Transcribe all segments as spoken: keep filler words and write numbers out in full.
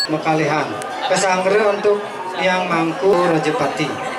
Mekalihan. Kesanggra untuk Yang Mangku Rajapati.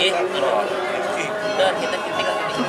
Udah, kita tinggal gini.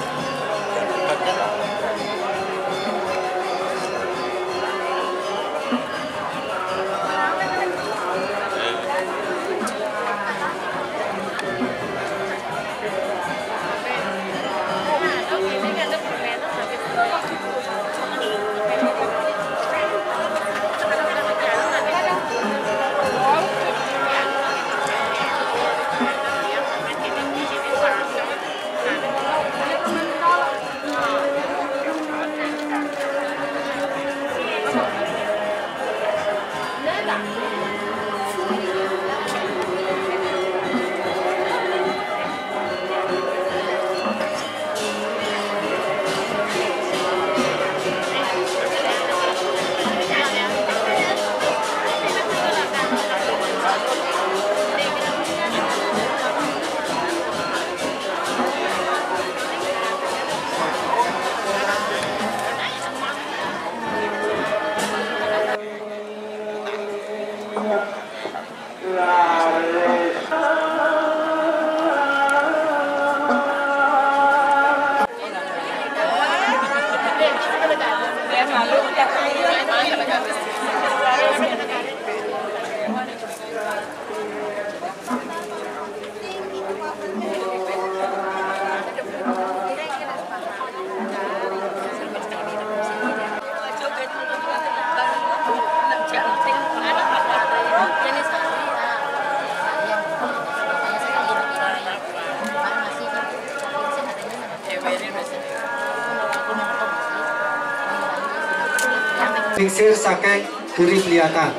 Lingsir saking Puri Beliakan.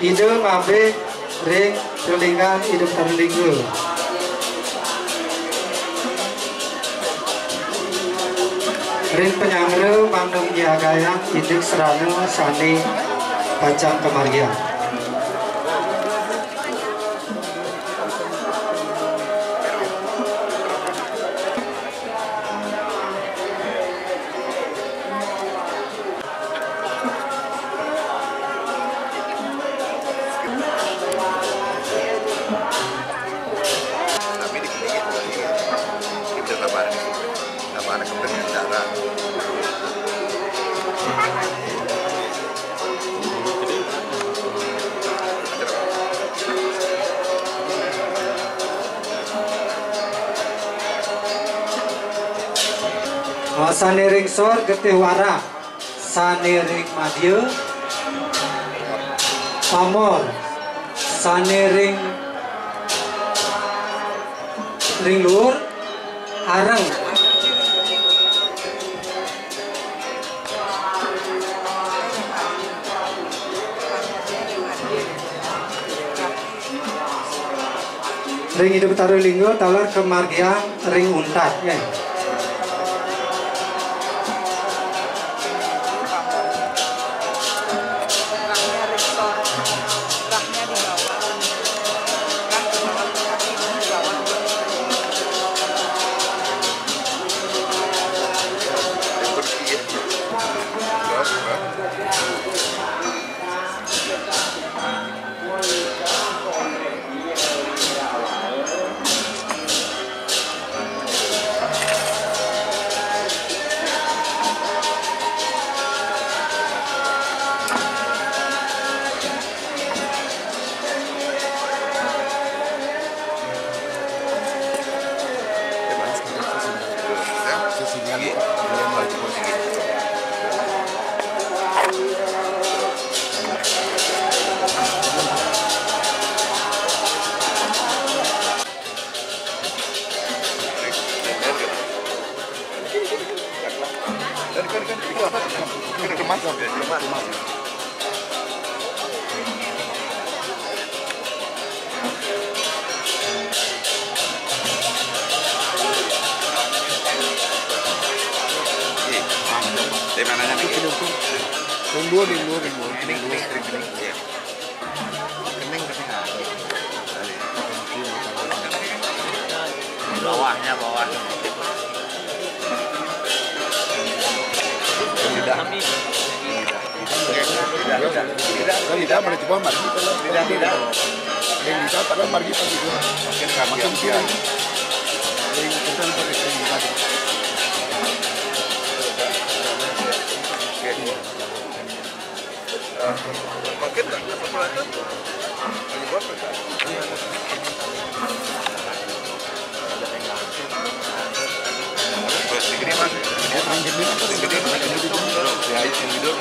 Ida ngambe ring Trelinggan Ida Betara Lingga. Ring panyanggra mangda nyiagayang indik srana sane pacang kamargiang. Tapi di sini kita tambah ada, tambah ada kepentingan darah. Sane ring sor getih warak, sane ring madya pamor, sane ring, ring luur areng. Ring Ida Betara Lingga taler kamargiang ring untat, nggih. Ring dua, ring dua, ring dua. Ring dua, ring dua. Iya. Kening, kening. Bawahnya, bawahnya. Tidak. Tidak, tidak, tidak. Tidak, tidak. Tidak, tidak. Tidak, tidak. Yang bisa, tapi margi pasti. Makin kami yang kiri. Makin tak dapat. Terus segede, Mas. Segede, segede, segede. Ya, itu yang hidup.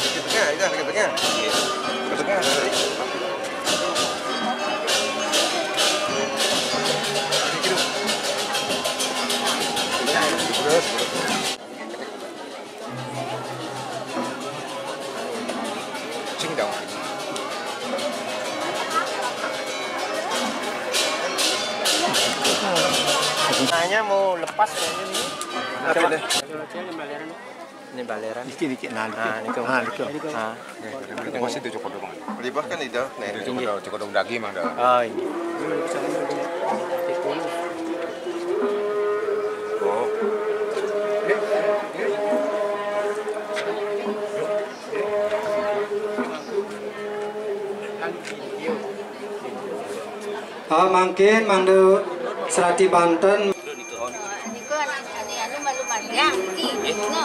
Ke tengah, Ida, ke tengah. Ke tengah. Terus. Cing dong. Hanya mau lepas kayaknya ini. Apa deh? Ini baleran. Dikit-dikit, nah, dikit. Ah, niku. Ah, niku. Ah. Masih tujuh kodong. Libah kan ida, nih. Itu cukup, cukup daging, Mang, dah. Oh, iya. Oh. Ah, mangkin mangda serati banten. Niku anu, anu, anu malu margiang, niki, no.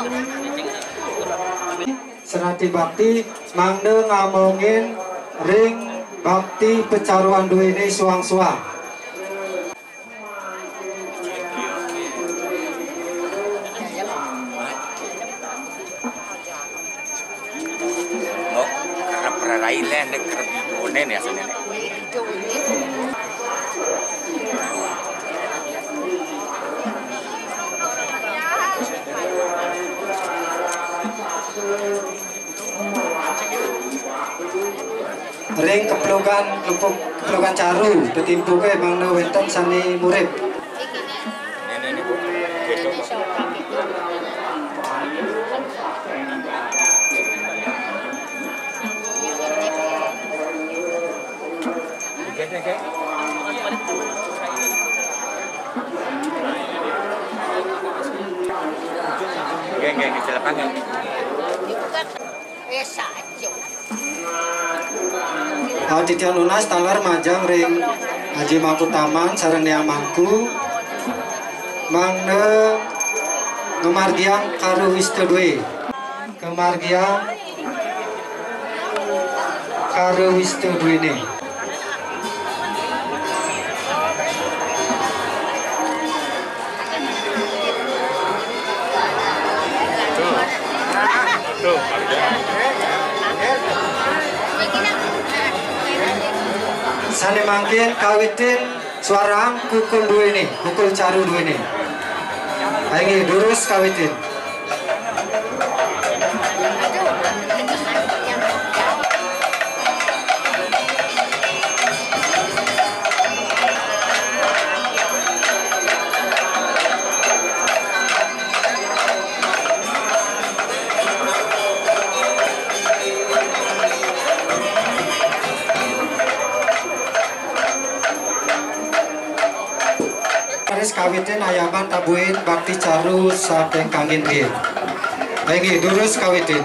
Serati bakti mangda ngamongin ring bakti pecaruan duene suang-suang. Oh, kerep rerai leh, nek kerep didonen ya, senene. Ring keplugan, keplugan caru, tetimpuke mangda wenten sane murip. Nggih, nggih, nggih, silakan, nggih. Ah, titiang nunas taler majeng ring Aji Mangku Taman sareng Niang Mangku mangda ngamargiang karu wista due. Ngamargiang karu wista duene. Tuh. Tuh, marga. Sane mangkin kawitin suarang kukul duene, kukul caru duene. Inggih, durus kawitin. Raris kawitin ayabang tabuhin bakti caru saking kangin riin. Inggih, durus kawitin.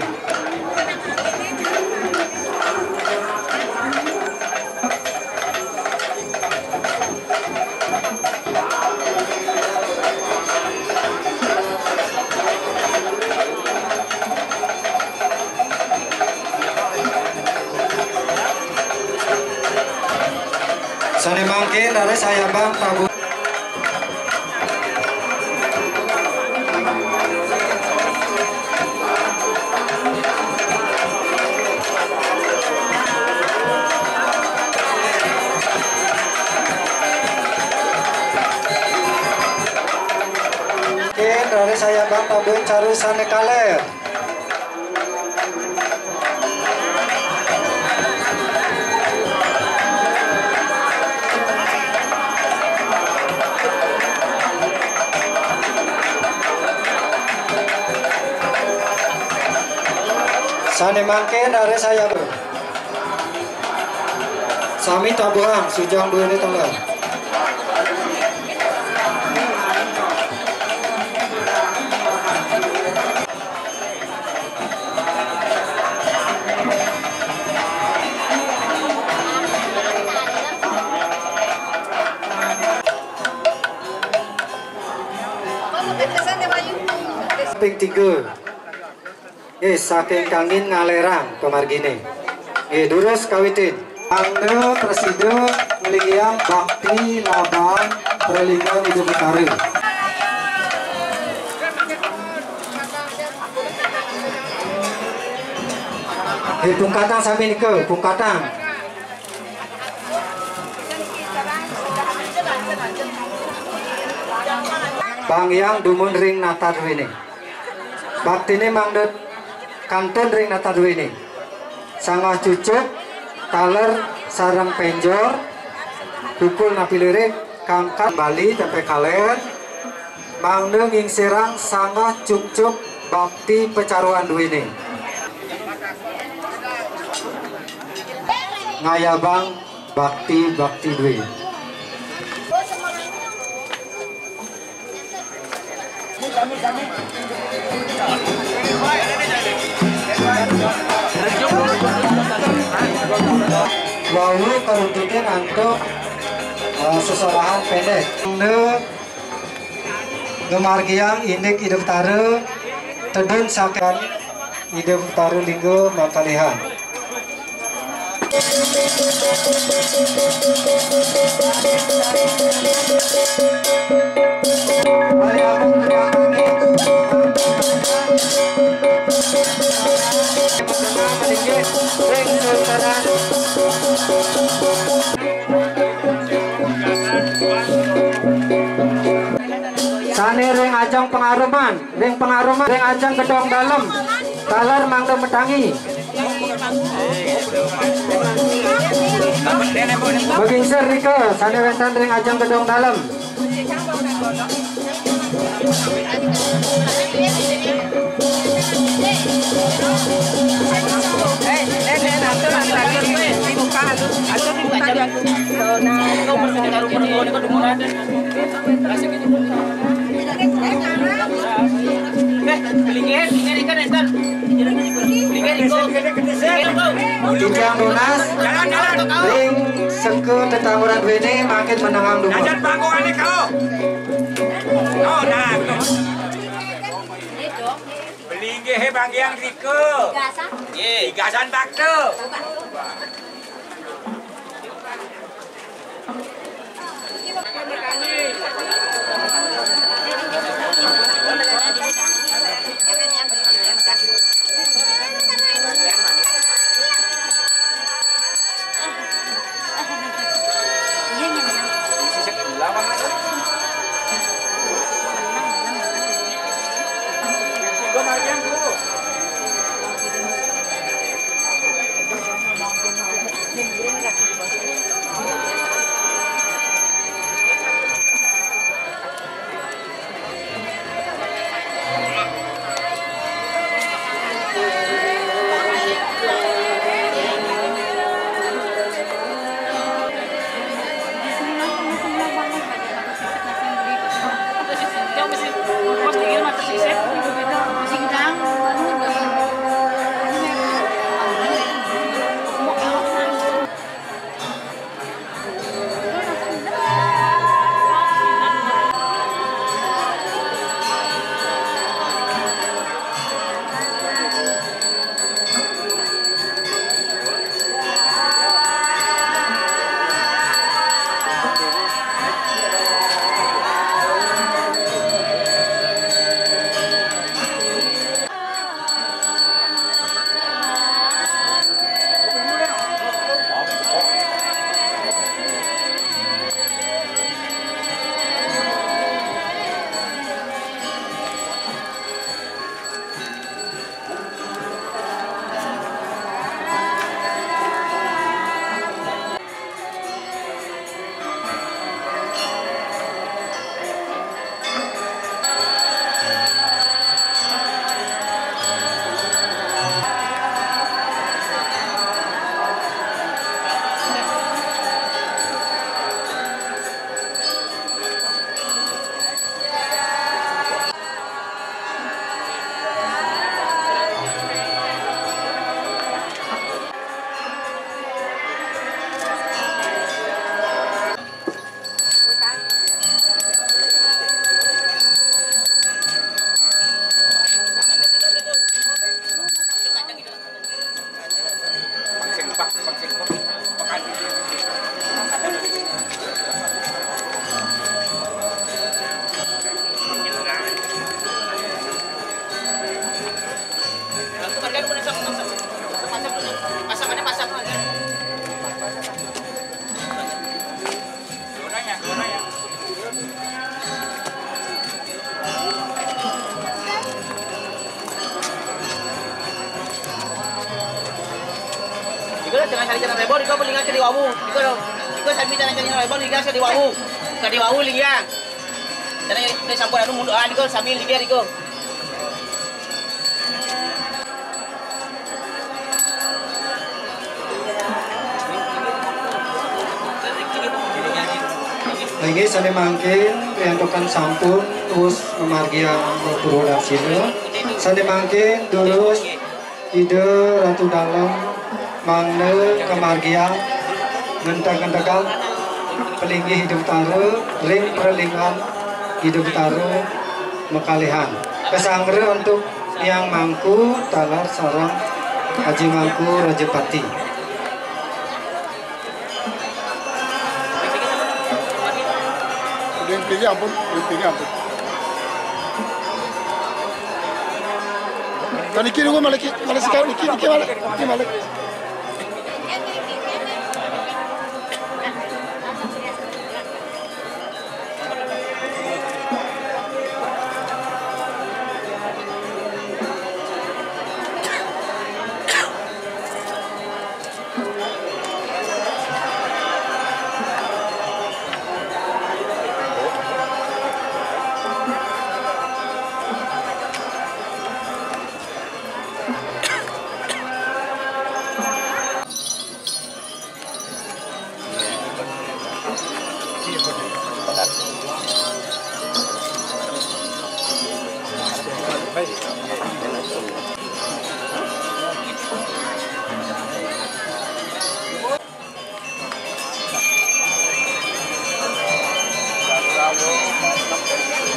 Sane mangkin raris ayabang tabuh. Raris ayabang tambuhin cara sané kaler. Sané mangkin raris ayabang. Sami tambuhang, sujang duwéné taler. Ping tiga. Nggih, saking kangin ngalerang pamarginé. Nggih, durus kawitin. Mangda prasida nglinggihang bakti labang pralinggan Ida Betara. Nggih, pungkatang sami nika, pungkatang. Panggiang dumun ring natar duwéné. Baktiné mangda kantun ring natar duwéné. Sangah cucuk, taler sareng pénjor, pukul napi lirik, kangkat Bali tempé kaler, mangda ngingsirang sangah cucuk bakti pacaruan duwéné. Ngayabang bakti-bakti duwé. Wau karuntutin antuk, eh, sesorahan pendek. Ende ngamargiang indik Ida Betara, tedun sakan Ida Betara Lingga makalihan. Sané ring ajeng pangareman, ring pangareman, ring ajeng gedong dalem, taler mangda matangi. Magingsir nika, sané wénten ring ajeng gedong dalem. Titiang nunas, ring seka tetanguran duwéné mangkin menengang dumun. Jajan panggungané kau. Oh, nah, tuh. Beli nggih, Bang Hyang, rika. Tigasan. Nggih, tigasan bakda. Jangan cari jalan rebon, iko linggih ka di wau. Iko, iko sami jangan cari jalan rebon, linggih ka di wau. Ka di wau linggih. Jangan dari sampun anu mundur, ah, iko sami linggih iko. Inggih, sané mangkin, riantukan sampun wus mamargiang purwa daksina. Sané mangkin, durus Ida Ratu Dalem mangda kamargiang ngenteg-ngentegang palinggih Ida Betara ring pralinggan Ida Betara makalihan. Kasanggra antuk Hyang Mangku taler sareng Aji Mangku Rajapati. Yang tinggi ampun, yang tinggi ampun. Nah, niki nunggu malih, malih sikat, niki, niki malih, niki malih.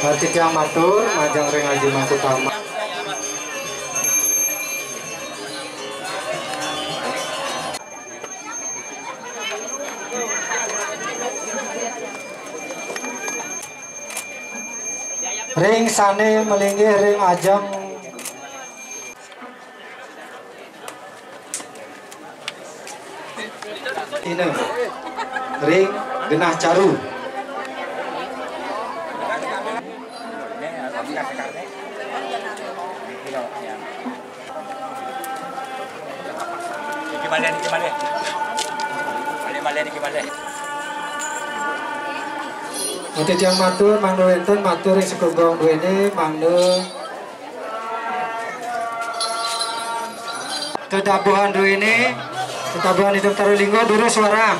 Nah, titiang matur majeng ring Aji Mangku Tama. Ring sané malinggih ring ajeng Ina ring genah caru. Niki malih, niki malih. Malih, malih, niki malih. Titiang matur, mangda wénten matur ring sekubung duéné, mangda Tetabuhan duéné, tetabuhan Ida Betara Lingga, durus suara.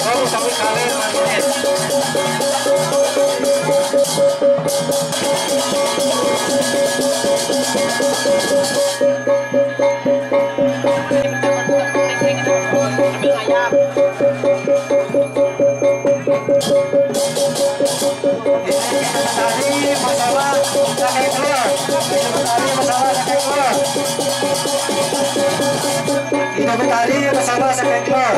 Baru sampai kalian. Ida Betari bersama saking keluar.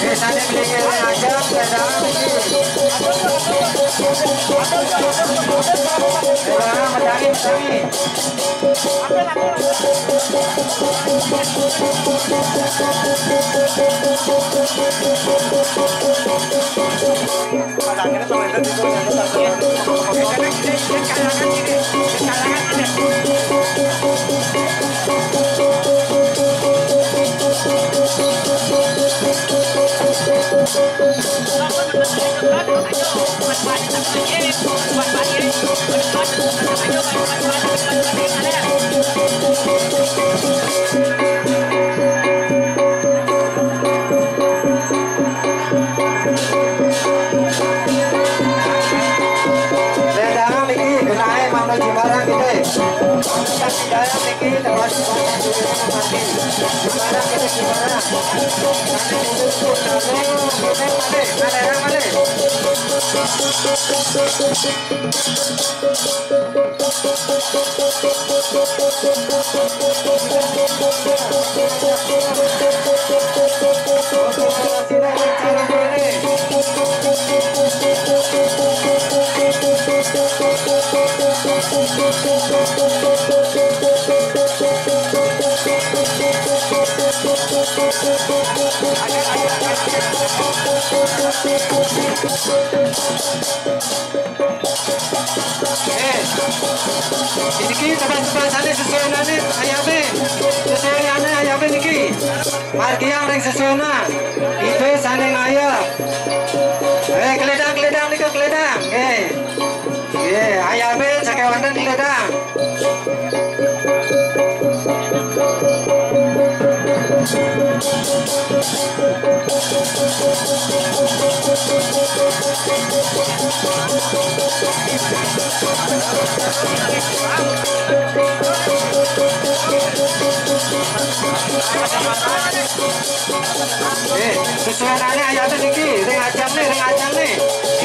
Eh, sané beli ngajak, ngajak. Ngajak, ngajak. Lédangan niki genahe mangda jimbarang kita. Lédangan niki terus jimbarang kita, jimbarang. Eh, iki tebas-tebasane sesuwenane ayabe. Sesuwenane ayabe niki. Margiang ring sesuwenan. Itu sane ngayah. Eh, kledang, kledang nika kledang. Eh. Eh, ayabe sakewanten kledang. Eh, sesuwenane ayate niki, ring ajang nih, ring ajang nih.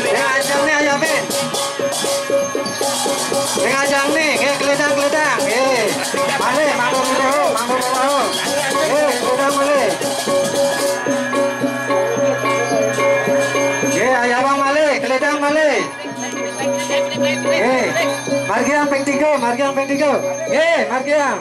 Ring ajang nih ayate. Ring ajang nih, nggih, kledang, kledang, nggih. Malih, matur nuwun, matur nuwun. Nggih, kledang malih. Nggih, ayawang malih, kledang malih. Nggih, margiang ping tiga, margiang ping tiga. Nggih, margiang.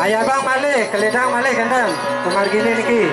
Ayawang malih, kledang malih kenten, pamargine niki.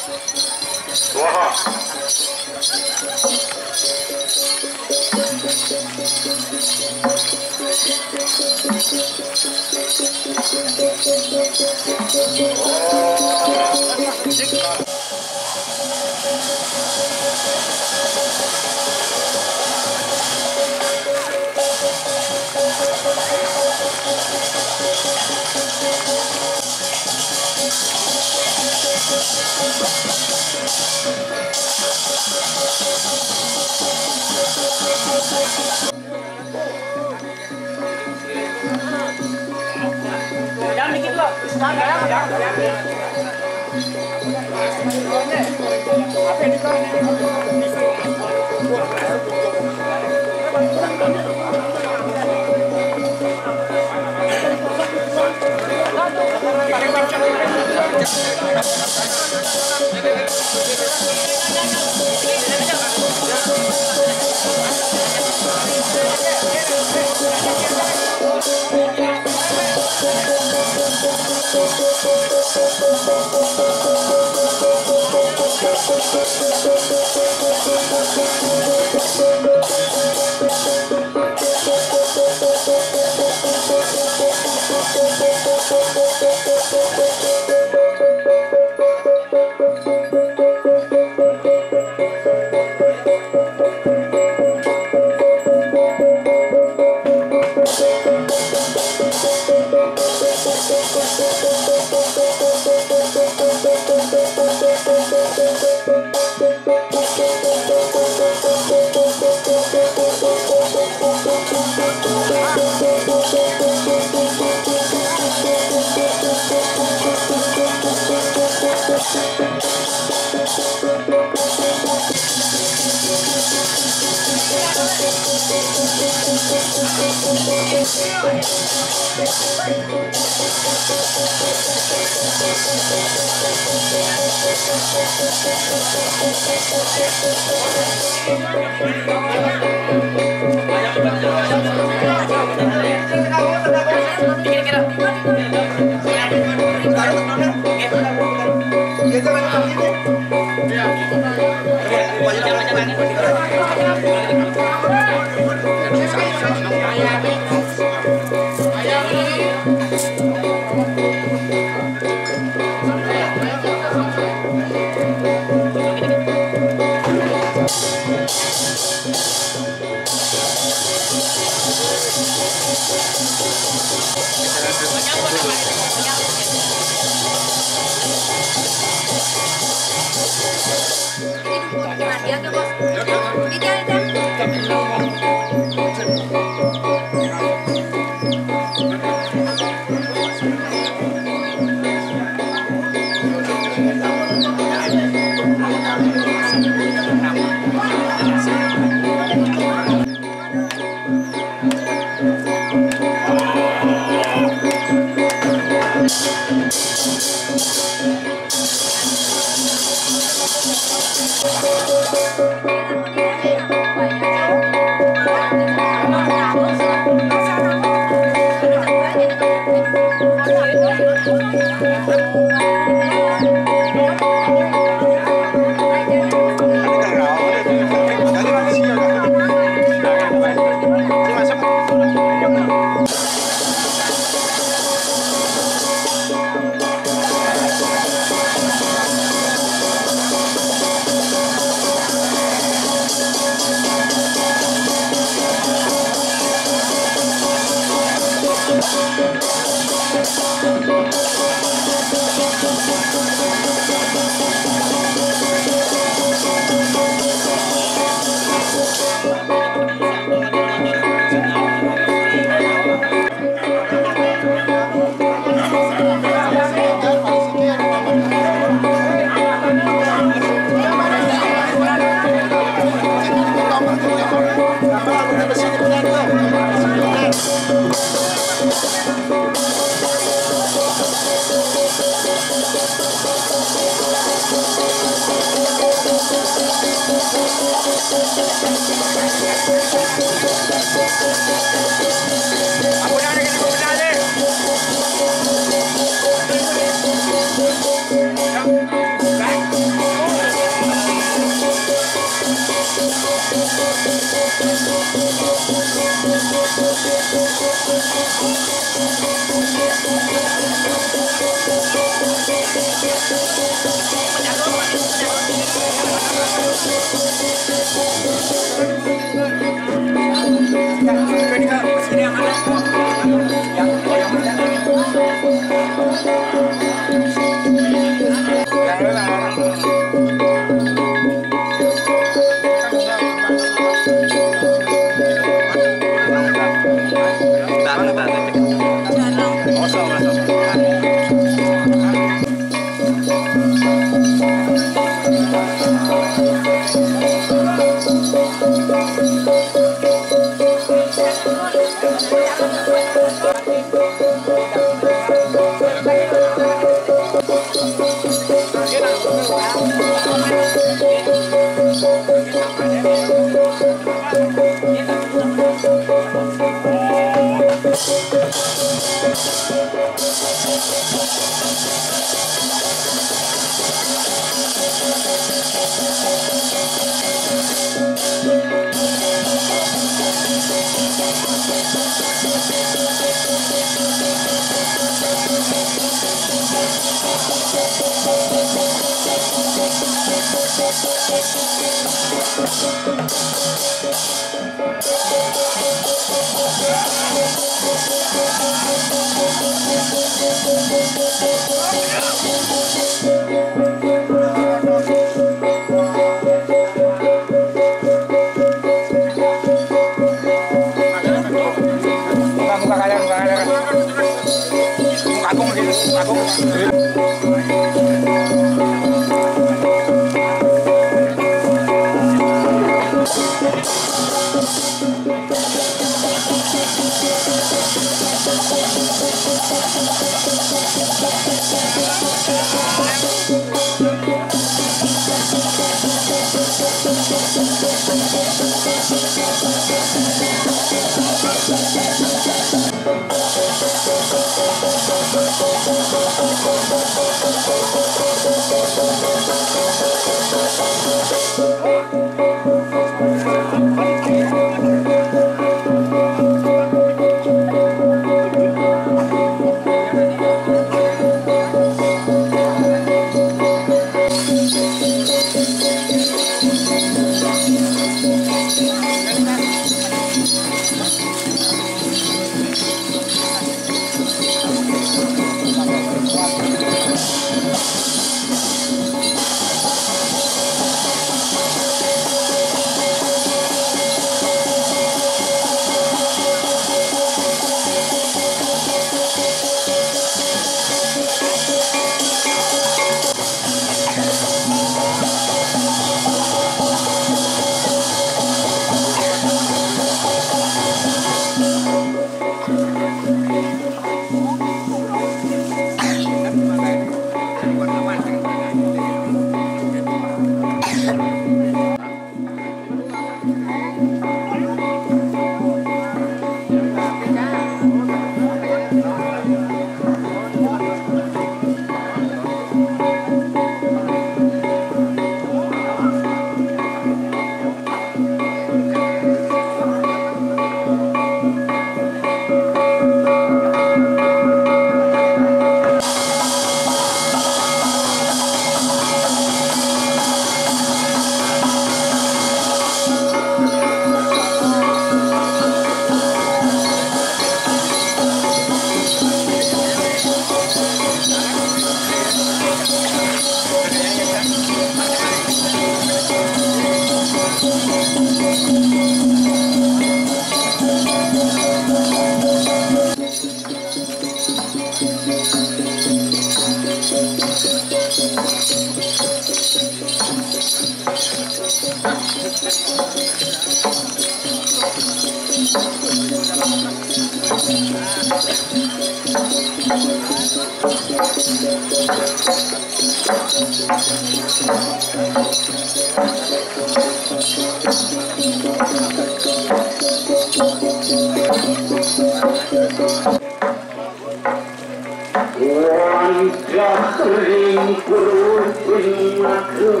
Wonten ring purun ing mager.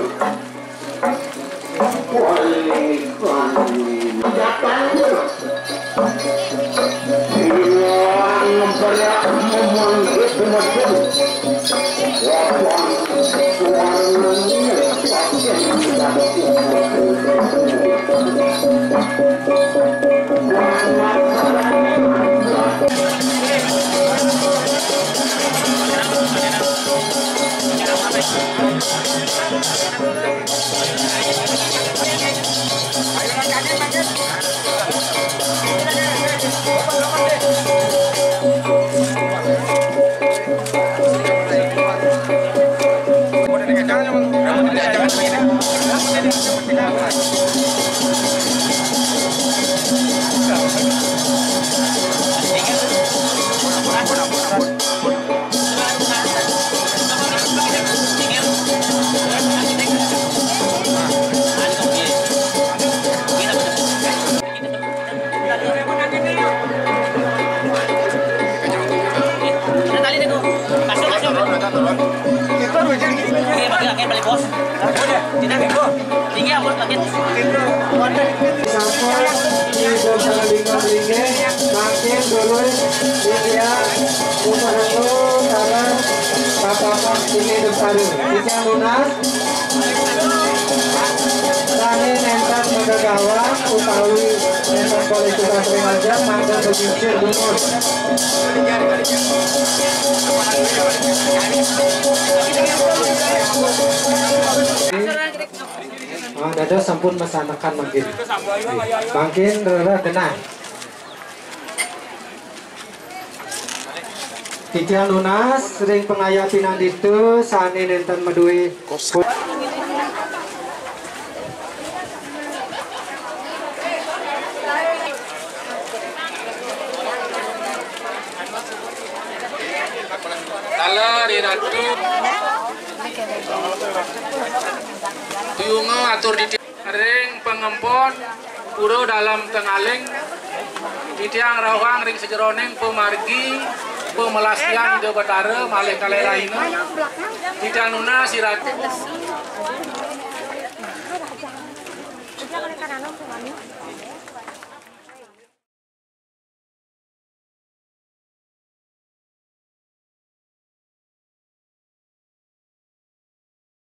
Walikan datang. Iwang berak memanggil semacam. Wapang suaranya. Sapa di Desa Lingga Beringin, mangkin dulur di dia Umar Anu sareng Bapak ini besar. Kita lunas. Sané nénten magagawan utawi nénten koléksi sastra ngajak mangga pesisir bungut. Ah, dados sampun masanekan mangkin. Mangkin rereh genah. Titiang nunas ring pangayat pinanditu sané nénten madué. Kala Ri Ratu. Tuyunga atur titiang ring pangempon pura Dalem Tengaling, titiang rauhang ring sajeroning pamargi pamelasian Ida Batara malih kalih rahina. Titiang nunas Ri Ratu.